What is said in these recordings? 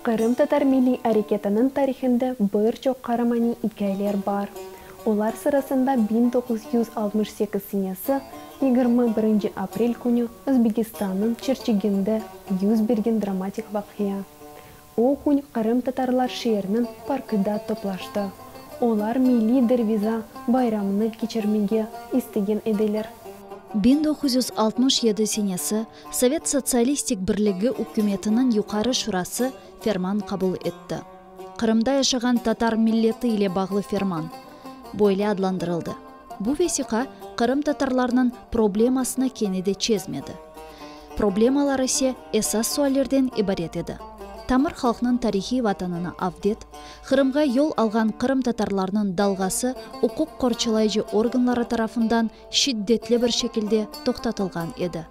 Qırımtatar milliy areketiniñ tarihinde bir çoq qaramaniy ikâyeler bar. Olar sırasında 1968 senesi 21 aprel künü Özbekistannıñ Çirçiginde yüz bergen dramatik vaqia. O kün qırımtatarlar şeerniñ parkıda toplaştı. Olar milliy derviza bayramını keçirmege istegen ediler. 1967 senesi Sovet Sotsialistik Birligi ükümetiniñ Yuqarı Şurası ferman qabul etti. Qırımda yaşağan tatar milleti ile bağlı ferman böyle adlandırıldı. Bu vesiqa qırımtatarlarnıñ problemasını kene de çezmedi. Problemalar ise esas suallerden ibaret edi, tamır halqnıñ tarihiy vatanına avdet, Qırımğa yol alğan qırımtatarlarnıñ dalğası uquq qorçalayıcı organları tarafından şiddetli bir şekilde toqtatılğan edi.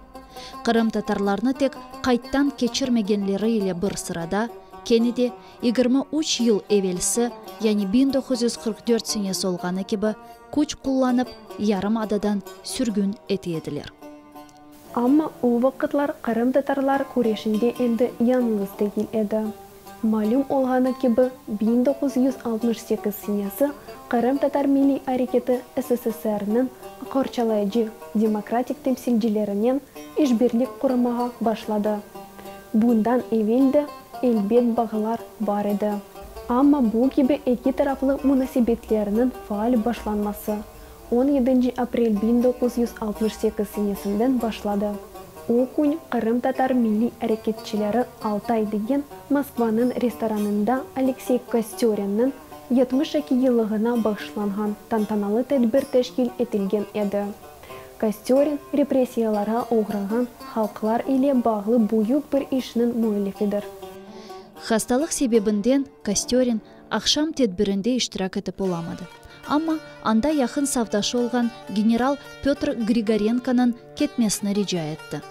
Qırımtatarlarnı tek qayddan keçirmegenleri ile bir sırada, kene de 23 yıl evelsi, yani 1944 senesi olğanı kibi, küç qullanıp yarımadadan sürgün ete ediler. Amma o vaqıtlar qırımtatarlar küreşinde endi yañğız degil edi. Malüm olğanı kibi, 1968 senesi Qırımtatar milliy areketi SSSR-niñ qorçalayıcı demokratik temsilcilerinen işbirlik qurmağa başladı. Bundan evel de, elbet, bağlar bar edi. Amma bu kibi eki taraflı munasebetlerniñ faal başlanması 17 aprel 1968 senesinden başladı. O kün qırımtatar milliy areketçileri Altay degen Moskvanıñ restoranında Aleksey Kostörinniñ 72 yıllığına bağışlanğan tantanalı tedbir teşkil etilgen edi. Kostörin repressiyalarğa oğrağan halqlar ile bağlı büyük bir işniñ müellifidir. Hastalıq sebebinden Kostörin aqşam tedbirinde iştirak etip olamadı. Amma anda yaqın safdaşı olğan general Pötr Grigorenkonıñ ketmesini rica etti.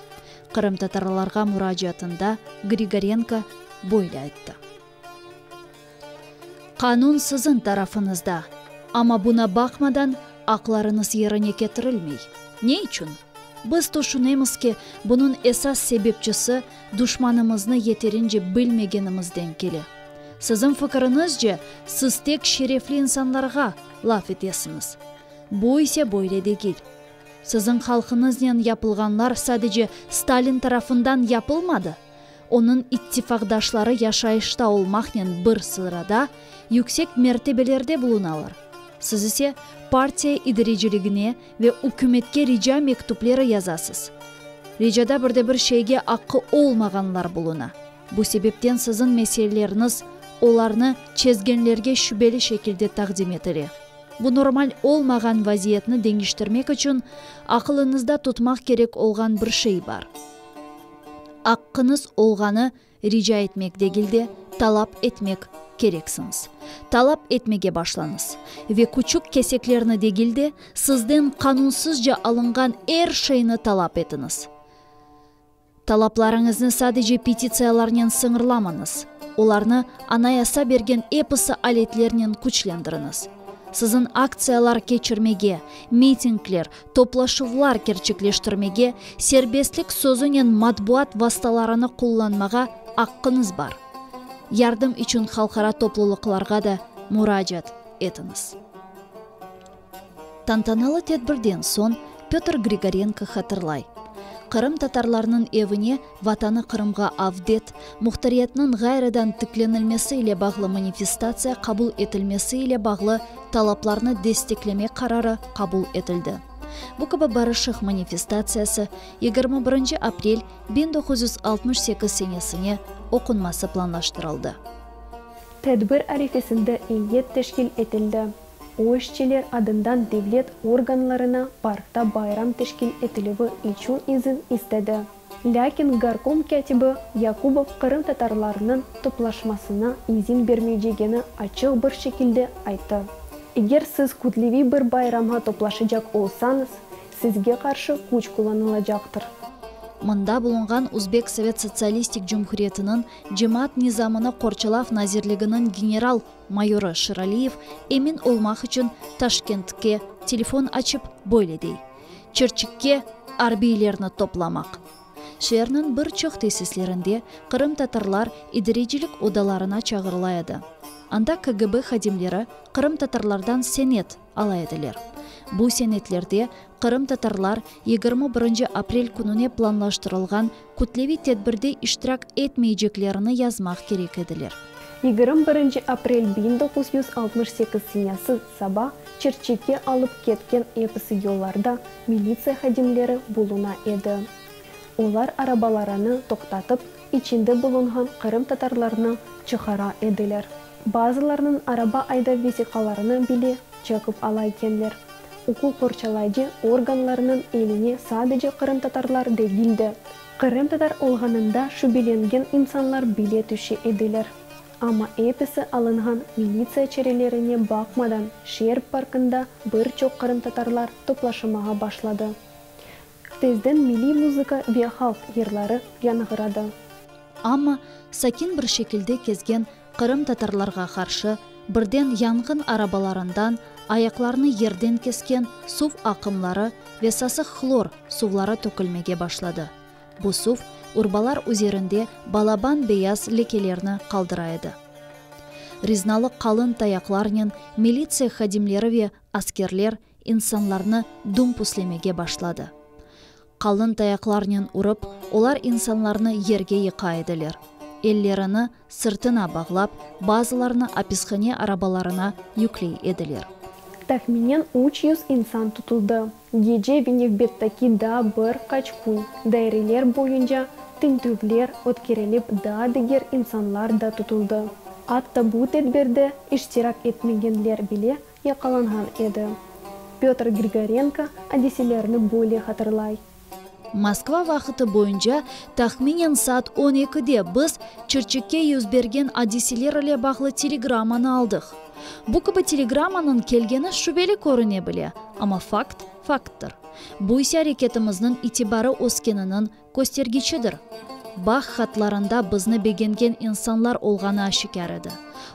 Qırımtatarlarğa muracaatında Grigorenko böyle ayttı. Qanun siziñ tarafıñızda, amma buna baqmadan aqlarıñız yerine ketirilmey. Ne içün? Biz tüşünemiz ki, bunıñ esas sebepçisi duşmanımıznı yeterince bilmegenimizden kele. Siziñ fikiriñizce, siz tek şerefli insanlarğa laf etesiñiz. Bu ise böyle degil. Siziñ halqıñıznen yapılğanlar sadece Stalin tarafından yapılmadı, onıñ ittifaqdaşları yaşayışta olmaqnen bir sırada yüksek mertebelerde bulunalar. Siz ise partiya idareciligine ve ükümetke rica mektüpleri yazasız. Ricada bir de bir şeyge aqqı olmağanlar buluna. Bu sebepten siziñ meseleleriñiz olarnı çezgenlerge şübeli şekilde taqdim etile. Bu normal olmağan vaziyetni deñiştirmek içün aqılıñızda tutmaq kerek olğan bir şey bar. Aqqıñız olğanı rica etmek degil de, talap etmek kereksiñiz. Talap etmege başlañız. Ve küçük keseklerni degil de, sizden qanunsızca alınğan er şeyni talap etiñiz. Talaplarıñıznı sadece petitsiyalarnen sıñırlamañız, olarnı Anayasa bergen episi aletlernen küçlendiriñiz. Siziñ aktsiyalar keçirmege, mitingler, toplaşuvlar kerçekleştirmege, serbestlik sözünen matbuat vastalarını qullanmağa aqqıñız bar. Yardım içün halqara toplulıqlarğa da muracaat etiñiz. Tantanalı tedbirden soñ Pötr Grigorenko hatırlay, Qırımtatarlarnıñ evine Vatanı Qırımğa avdet, muhtariyatnıñ ğayrıdan tiklenilmesi ile bağlı manifestatsiya qabul etilmesi ile bağlı talaplarnı desteklemek qararı qabul etildi. Bu kibi barışıq manifestatsiyası 21 aprel 1968 senesine oqunması planlaştırıldı. Tedbir arefesinde eyyet teşkil etildi. O işçiler adından devlet organlarına parkta bayram teşkil etilüvi içün izin istedi. Lâkin gorkom kâtibi Yakubov qırımtatarlarnıñ toplaşmasına izin bermeycegeni açıq bir şekilde ayttı. Eger siz kütleviy bir bayramğa toplaşacaq olsañız, sizge qarşı küç qullanılacaqtır. Mında bulunğan Uzbek Sovet Sotsialistik Cumhuriyetiniñ Cemaat nizamını qorçalav nazirliginiñ general mayorı Şiraliyev emin olmaq içün Taşkentke telefon açıp böyle dey, Çirçikke arbiylerni toplamaq. Şeerniñ bir çoq tesislerinde qırımtatarlar idarecilik odalarına çağırıla edi. Anda KGB hadimleri qırımtatarlardan senet ala ediler. Bu senetlerde qırımtatarlar 21 aprel kününe planlaştırılğan kütleviy tedbirde iştirak etmeyceklerini yazmaq kerek ediler. 21 aprel 1968 senesi saba Çirçikke alıp ketken episi yollarda militsiya hadimleri buluna edi. Olar arabalarını toqtatıp, içinde bulunğan qırımtatarlarnı çıqara ediler. Bazılarınıñ araba aydav vesiqalarını bile çekip ala ekenler. Uquq qorçalayıcı organlarınıñ eline sadece qırımtatarlar degil de, qırımtatar olğanında şübelengen insanlar bile tüşe ediler. Amma episi alınğan militsiya çarelerine baqmadan şeer parkında bir çoq qırımtatarlar toplaşmağa başladı. Tezden milliy muzıka ve halq yırları yañğıradı. Amma sakin bir şekilde kezgen qırımtatarlarğa qarşı birden yanğın arabalarından ayaqlarını yerden kesken suv aqımları ve sasıq hlor suvları tökülmege başladı. Bu suv urbalar üzerinde balaban beyaz lekelerni qaldıra edi. Riznalı qalın tayaqlarnen militsiya hadimleri ve askerler insanlarnı dumpuslemege başladı. Qalın tayaqlarnen urıp, olar insanlarnı yerge yıqa ediler. Ellerini sırtına bağlap, bazılarını apishane arabalarına yükley ediler. Tahminen 300 insan tutuldı. Gece ve nevbetteki daa bir qaç kün daireler boyunca tintüvler ötkerilip daa diger insanlar da tutuldı. Atta bu tedbirde iştirak etmegenler bile yaqalanğan edi. Pötr Grigorenko adiselerni böyle hatırlay. Moskva vaqıtı boyunca tahminen saat on ekide biz Çirçikke yüz bergen adiseler ile bağlı telegrammanı aldıq. Bu kibi telegrammanıñ kelgeni şübeli körüne bile, amma fakt, fakttır. Bu ise areketimizniñ itibarı öskeniniñ köstergiçidir. Bağ hatlarında bizni begengen insanlar olğanı aşikâr edi.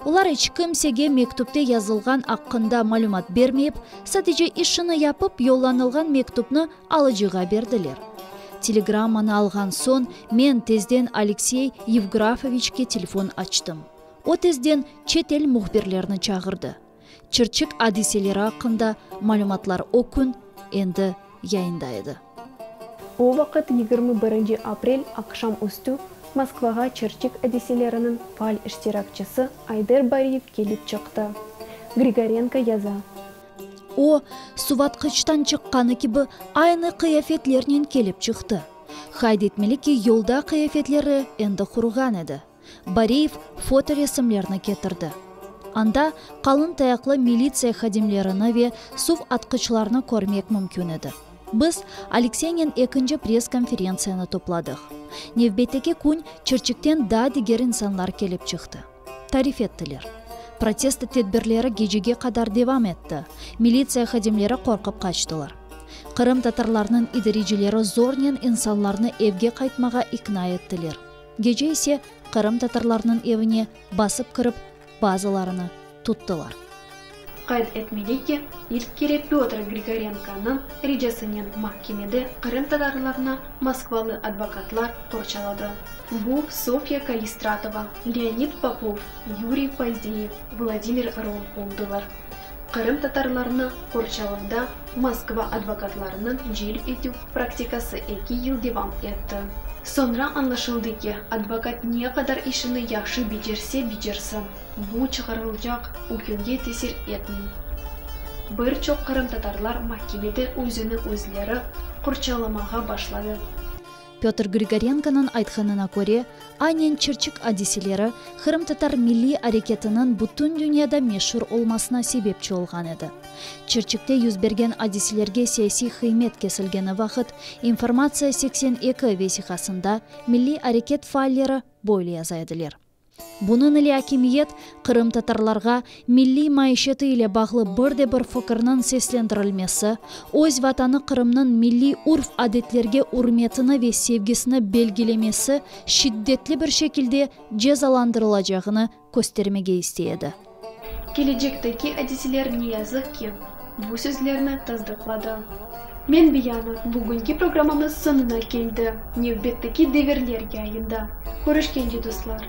Olar iç kimsege mektüpte yazılğan aqqında malümat bermeyip, sadece işini yapıp, yollanılğan mektüpni alıcığa berdiler. Telegrammanı alğan soñ, men tezden Aleksey Yevgrafoviçke telefon açtım. O tezden çetel mühbirlerini çağırdı. Çirçik adiseleri aqqında malümatlar o kün endi yayında edi. O vaqıt 21 aprel aqşam üstü Moskvağa Çirçik adiseleriniñ faal iştirakçisi Ayder Bariyev kelip çıqtı. Grigorenko yaza. O, suvatqıçtan çıqqanı kibi aynı qıyafetlernen kelip çıqtı. Qayd etmeli ki, yolda qıyafetleri endi quruğan edi. Bariyev fotoresimlerni ketirdi. Anda qalın tayaqlı militsiya hadimlerini ve suv atqıçlarnı körmek mümkün edi. Biz Alekseynen ekinci press-konferentsiyanı topladıq. Nevbetteki kün Çirçikten daa diger insanlar kelip çıqtı. Tarif ettiler. Protesto tedbirleri gecege qadar devam etti, militsiya hadimleri qorqıp qaçtılar. Qırımtatarlarnıñ idarecileri zornen insanlarnı evge qaytmağa ikna ettiler. Gece ise qırımtatarlarnıñ evine basıp kirip, bazılarını tuttılar. Qayd etmeli ki, ilk kere Pötr Grigorenkonıñ ricasınen mahkemede qırımtatarlarnı moskvalı advokatlar qorçaladı. Bu Sofya Kallistratova, Leonid Popov, Yuriy Pozdeyev, Vladimir Romm oldılar. Qırımtatarlarnı qorçalavda Moskva advokatlarınıñ celp etüv praktikası eki yıl devam etti. Soñra añlaşıldı ki, advokat ne qadar işini yahşı becerse becersin, bu çıqarılacaq ükümge tesir etmey. Bir çoq qırımtatarlar mahkemede özüni özleri qorçalamağa başladı. Pötr Grigorenkonıñ aytqanına köre, aynen Çirçik adiseleri qırımtatar milliy areketiniñ bütün dünyada meşur olmasına sebepçi olğan edi. Çirçikte yüz bergen adiselerge siyasiy qıymet kesilgeni vaqıt İnformatsiya 82 vesiqasında milliy areket faalleri böyle yaza ediler. Bunıñ ile akimiyet qırımtatarlarğa milliy maişeti ile bağlı bir de bir fikirniñ seslendirilmesi, öz Vatanı Qırımnıñ milliy urf-adetlerge ürmetini ve sevgisini belgilemesi şiddetli bir şekilde cezalandırılacağını köstermege istey edi. Kelecekteki adiseler ne yazıq ki, bu sözlerni tasdıqladı. Men Viyana, bugünki programmamız soñuna keldi. Nevbetteki Devirler yayında körüşkence, dostlar!